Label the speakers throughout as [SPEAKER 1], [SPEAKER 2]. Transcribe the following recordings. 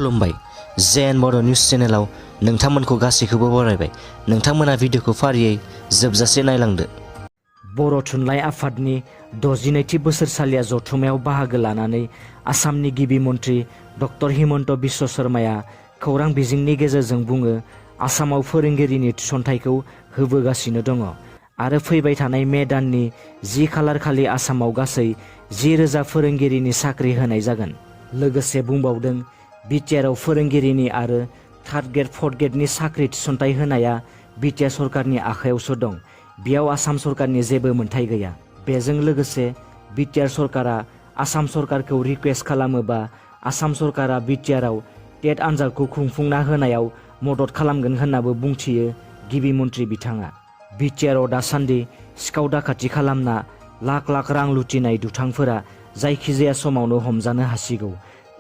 [SPEAKER 1] खुलुमबाय जेन बड' निउज चेनेलाव नोंथांमोनखौ गासैखौबो बरायबाय। नोंथांमोना भिडिअखौ फारियै जोबजासे नायलांदो। बर' थुनलाइ आफादनि 62थि बोसोरसालिया जथुमायाव बाहागो लानानै आसामनि गिबि मन्थ्रि डक्टर हिमन्त बिश्व शर्माया खौरां बिजोंनि गेजेरजों बुङो आसामाव फोरोंगिरिनि थिसनथाइखौ होबोगासिनो दङ आरो फैबाय थानाय मे दाननि 10 खालार खालि आसामाव गासै 10,000 फोरोंगिरिनि साख्रि होनाय जागोन। लोगोसे बुंबावदों बिटिआरआव फोरोंगिरिनि आरो थार्ड ग्रेड फर्थ ग्रेडनि साख्रि थिसनथाइ होनाया बिटिआर सरकारनि आखायावसो दं। बेयाव आसाम सरकारनि जेबो मोनथाय गैया। बेजों लोगोसे बिटिआर सरकारा आसाम सरकारखौ रिक्वेस्ट खालामोबा आसाम सरकारा बिटिआरआव टेट आनजादखौ खुंफुंना होनायाव मदद खालामगोन होननाबो बुंथियो गिबि मन्थ्रि बिथाङा। बिटिआरआव दासान्दि सिखाव दाखाथि खालामना लाख लाख रां लुथिनाय दुथांफोरा जायखिजाया समावनो हमजानो हासिगौ।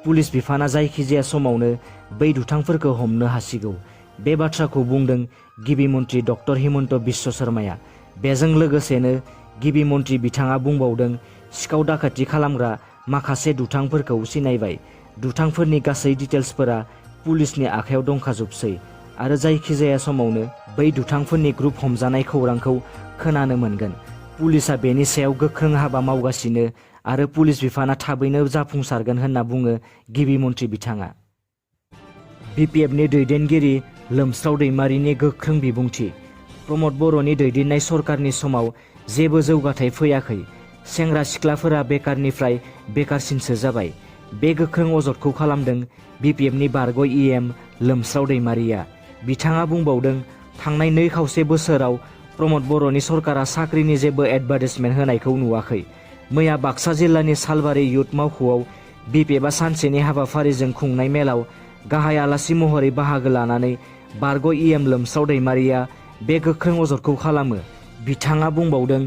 [SPEAKER 1] पुलिस बिफाना जायखिजाया समावनो बै दुथांफोरखौ हमनो हासिगौ। बे बाथ्राखौ बुंदों गिबि मन्थ्रि डक्टर हिमन्त बिश्व शर्माया। बेजों लोगोसेनो गिबि मन्थ्रि बिथाङा बुंबावदों सिखाव दाखाथि खालामग्रा माखासे दुथांफोरखौ सिनायबाय। दुथांफोरनि गासै डिटेल्सफोरा पुलिसनि आखायाव दंखाजोबसै आरो जायखिजाया समावनो बै दुथांफोरनि ग्रुप हमजानाय खौरांखौ खोनानो मोनगोन। पुलिसा बेनि सायाव गोख्रों हाबा मावगासिनो आरो पुलिस बिफाना थाबैनो जाफुंसारगोन होनना बुङो गिबि मन्थ्रि बिथाङा। बिपिएफनि दैदेनगिरि लोमस्राव दैमारिनि गोख्रों बिबुंथि। प्रमद बर'नि दैदेननाय सरकारनि समाव जेबो जौगाथाय फैयाखै। सेंग्रा सिख्लाफोरा बेकारनिफ्राय बेकारसिनसो जाबाय। बे गोख्रों अजदखौ खालामदों बिपिएफनि बारग' इएम लोमस्राव दैमारिया। बिथाङा बुंबावदों थांनाय 2 खावसे बोसोराव प्रमद बर'नि सरकारा साख्रिनि जेबो एडभार्टाइजमेन्ट होनायखौ नुवाखै। मैया बाक्सा जिल्लानि सालबारि इयुथ मावख'आव बिपिएफआ सानसेनि हाबाफारिजों खुंनाय मेलाव गाहाय आलासि महरै बाहागो लानानै बारग' इएम लोमस्राव दैमारिया बे गोख्रों अजदखौ खालामो। बिथाङा बुंबावदों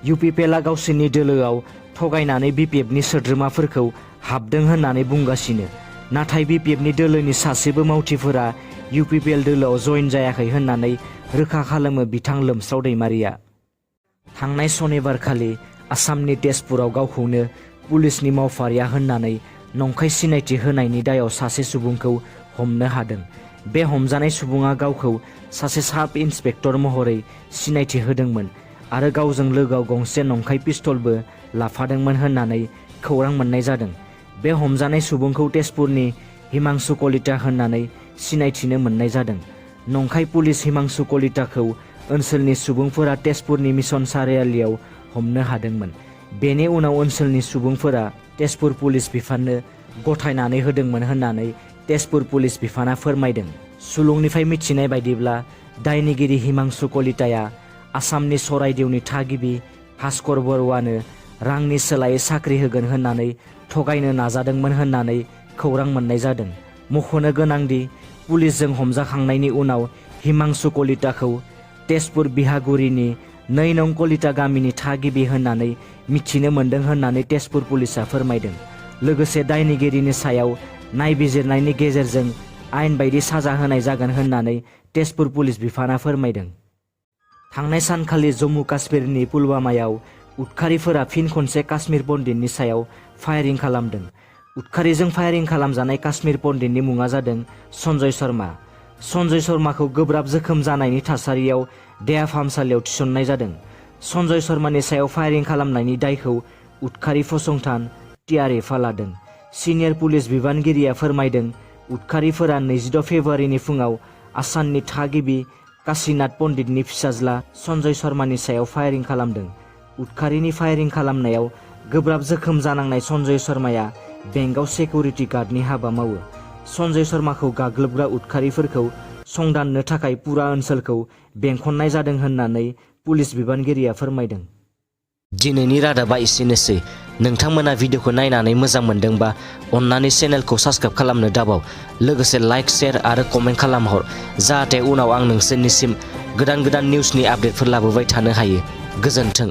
[SPEAKER 1] इउपिपिएलआ गावसोरनि दोलोआव थगायनानै बिपिएफनि सोद्रोमाफोरखौ हाबदों होननानै बुंगासिनो। नाथाय बिपिएफनि दोलोनि सासेबो मावथिफोरा इउपिपिएल दोलोआव जइन जायाखै होननानै रोखा खालामो बिथां लोमस्राव दैमारिया। थांनाय सनिबार खालि आसामनि तेजपुराव गावखौनो पुलिसनि मावफारिया होननानै नंखाय सिनायथि होनायनि दायाव सासे सुबुंखौ हमनो हादों। बे हमजानाय सुबुङा गावखौ सासे साब इन्सपेक्टर महरै सिनायथि होदोंमोन आरो गावजों लोगोआव गंसे नंखाय पिस्तलबो लाफादोंमोन होननानै खौरां मोननाय जादों। बे हमजानाय सुबुंखौ तेजपुरनि हिमांशु कलिता होननानै सिनायथिनो मोननाय जादों। नंखाय पुलिस हिमांशु कलिताखौ ओनसोलनि सुबुंफोरा तेजपुरनि मिशन सारियालियाव हमनो हादोंमोन। बेनि उनाव ओनसोलनि सुबुंफोरा तेजपुर पुलिस बिफाननो गथायनानै होदोंमोन होननानै तेजपुर पुलिस बिफाना फोरमायदों। सुलुंनिफ्राय मिथिनाय बायदिब्ला दायनिगिरि हिमांशु कलिताया आसामनि सराइदेउनि थागिबि भास्कर बरुवानो रांनि सोलायै साख्रि होगोन होननानै थगायनो नाजादोंमोन होननानै खौरां मोननाय जादों। मख'नो गोनांदि पुलिसजों हमजाखांनायनि उनाव हिमांशु कलिताखौ तेजपुर बिहागुरिनि 2 नं कलिता गामिनि थागिबि होननानै मिथिनो मोन्दों होननानै तेजपुर पुलिसा फोरमायदों। लोगोसे दायनिगिरिनि सायाव नायबिजिरनायनि गेजेरजों आयेन बायदि साजा होनाय जागोन होननानै तेजपुर पुलिस बिफाना फोरमायदों। थांनाय सानखालि जम्मु काश्मीरनि पुलवामायाव उदखारिफोरा फिन खनसे काश्मीर पन्डितनि सायाव फायारिं खालामदों। उदखारिजों फायारिं खालामजानाय काश्मीर पन्डितनि मुङा जादों सन्जय शर्मा। सन्जय शर्माखौ गोब्राब जोखोम जानायनि थासारियाव देहा फाहामसालियाव थिसननाय जादों। सन्जय शर्मानि सायाव फायारिं खालामनायनि दायखौ उदखारि फसंथान टिआरएफआ लादों। सिनियर पुलिस बिबानगिरिया फोरमायदों उदखारिफोरा 26 फेब्रुवारिनि फुङाव आसामनि थागिबि काशीनाथ पन्डितनि फिसाज्ला सन्जय शर्मानि सायाव फायारिं खालामदों। उदखारिनि फायारिं खालामनायाव गोब्राब जोखोम जानांनाय सन्जय शर्माया बेंकआव सेक्युरिटि गार्डनि हाबा मावो। सन्जय शर्माखौ गाग्लोबग्रा उदखारिफोरखौ संदाननो थाखाय पुरा ओनसोलखौ बेंखननाय जादों होननानै पुलिस बिबानगिरिया फोरमायदों। दिनैनि रादाबा एसेनोसै। नोंथांमोना भिडिअखौ नायनानै मोजां मोनदोंबा अन्नानै चेनेलखौ साबस्क्राइब खालामनो दाबाव। लोगोसे लाइक, शेयार आरो कमेन्ट खालामहर जाहाथे उनाव आं नोंसोरनिसिम गोदान निउसनि आपडेटफोर लाबोबाय थानो हायो। गोजोन्थों।